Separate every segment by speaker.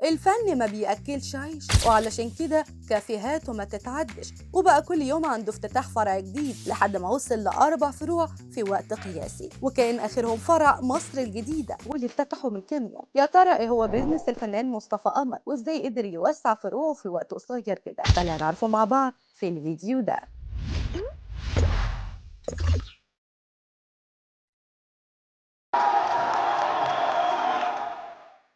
Speaker 1: الفن ما بيأكلش عيش، وعلشان كده كافيهاته ما تتعدش، وبقى كل يوم عنده افتتاح فرع جديد لحد ما وصل ل4 فروع في وقت قياسي، وكان آخرهم فرع مصر الجديدة واللي افتتحه من كام يوم. يا ترى ايه هو business الفنان مصطفى قمر، وازاي قدر يوسع فروعه في وقت قصير كده؟ ده اللي هنعرفه مع بعض في الفيديو ده.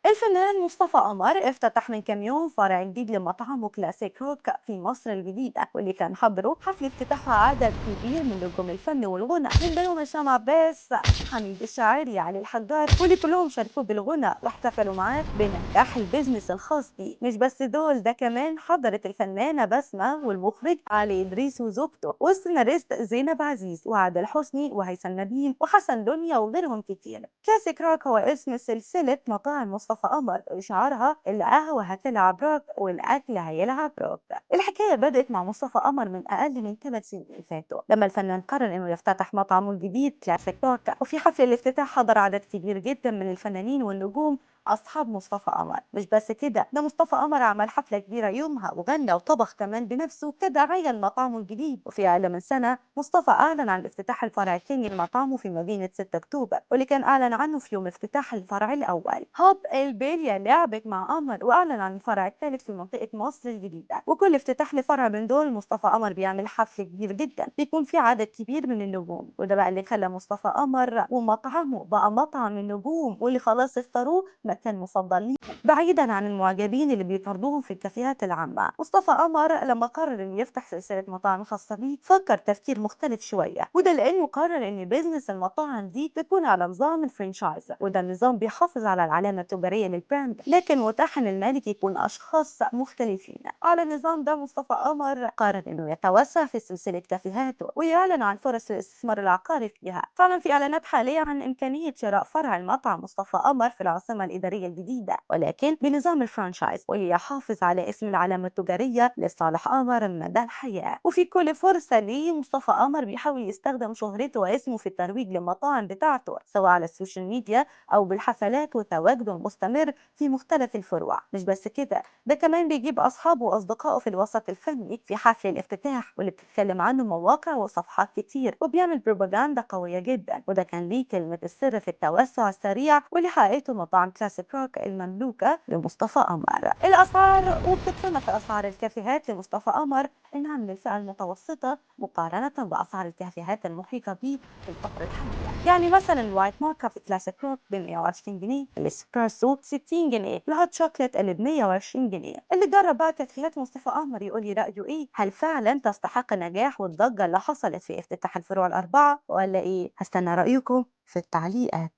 Speaker 1: الفنان مصطفى قمر افتتح من كام يوم فرع جديد لمطعمه كلاسيك روك في مصر الجديدة، واللي كان حضره حفل افتتاحه عدد كبير من نجوم الفن والغنى، من بينهم هشام عباس، حميد الشاعري، علي الحجار، واللي كلهم شاركوه بالغنى واحتفلوا معاه بنجاح ال business الخاص بيه. مش بس دول، ده كمان حضرت الفنانة بسمة والمخرج علي إدريس وزوجته، والسيناريست زينب عزيز وعادل حسني وهيثم نبيل وحسن دنيا وغيرهم كتير. كلاسيك روك هو اسم سلسلة مطاعم مصطفى قمر، شعارها القهوة هتلعب روك والأكل هيلعب روك. الحكاية بدأت مع مصطفى قمر من أقل من 3 سنين فاتوا، لما الفنان قرر إنه يفتتح مطعمه الجديد كلاسيك روك، وفي حفل الافتتاح حضر عدد كبير جدا من الفنانين والنجوم أصحاب مصطفى قمر. مش بس كده، ده مصطفى قمر عمل حفلة كبيرة يومها وغنى وطبخ كمان بنفسه كدعاية لمطعمه الجديد. وفي أقل من سنة مصطفى أعلن عن افتتاح الفرع الثاني لمطعمه في مدينة 6 أكتوبر، واللي كان أعلن عنه في يوم افتتاح الفرع الأول. هوب البلية لعبت مع قمر وأعلن عن الفرع الثالث في منطقة مصر الجديدة. وكل افتتاح لفرع من دول مصطفى قمر بيعمل حفل كبير جدا بيكون فيه عدد كبير من النجوم، وده بقى اللي خلى مصطفى قمر ومطعمه بقى مطعم النجوم، واللي خلاص اختاروه مكان مفضل ليه بعيدا عن المعجبين اللي بيطردوهم في الكافيهات العامة. مصطفى قمر لما قرر انه يفتح سلسلة مطاعم خاصة بيه فكر تفكير مختلف شوية، وده لانه قرر ان business المطاعم دي تكون على نظام ال franchise، وده النظام بيحافظ على العلامة التجارية لل brand، لكن متاح ان المالك يكون اشخاص مختلفين. على النظام ده مصطفى قمر قرر انه يتوسع في سلسلة كافيهاته ويعلن عن فرص الاستثمار العقاري فيها. فعلا في اعلانات حالية عن امكانية شراء فرع المطعم مصطفى قمر في العاصمة الإدارية الجديدة، ولكن بنظام ال franchise، واللي يحافظ على اسم العلامة التجارية لصالح قمر مدى الحياة. وفي كل فرصة ليه مصطفى قمر بيحاول يستخدم شهرته واسمه في الترويج للمطاعم بتاعته، سواء على ال social media أو بالحفلات وتواجده المستمر في مختلف الفروع. مش بس كده، ده كمان بيجيب أصحابه وأصدقائه في الوسط الفني في حفل الافتتاح، واللي بتتكلم عنه مواقع وصفحات كتير، وبيعمل بروباجندا قوية جدا، وده كان ليه كلمة السر في التوسع السريع واللي حققته مطاعم كلاسيك روك المملوكة لمصطفى قمر. الأسعار، وبتتصنف أسعار الكافيهات لمصطفى قمر إنها من الفئة المتوسطة مقارنة بأسعار الكافيهات المحيطة به في الفترة الحالية. يعني مثلا ال white mocha في كلاسيك روك ب 120 جنيه، الاسبريسو 60 جنيه، ال hot chocolate اللي ب 120 جنيه. اللي جرب بقى كافيهات مصطفى قمر يقول لي رأيه إيه، هل فعلا تستحق النجاح والضجة اللي حصلت في افتتاح الفروع ال4 ولا إيه؟ هستنى رأيكم في التعليقات.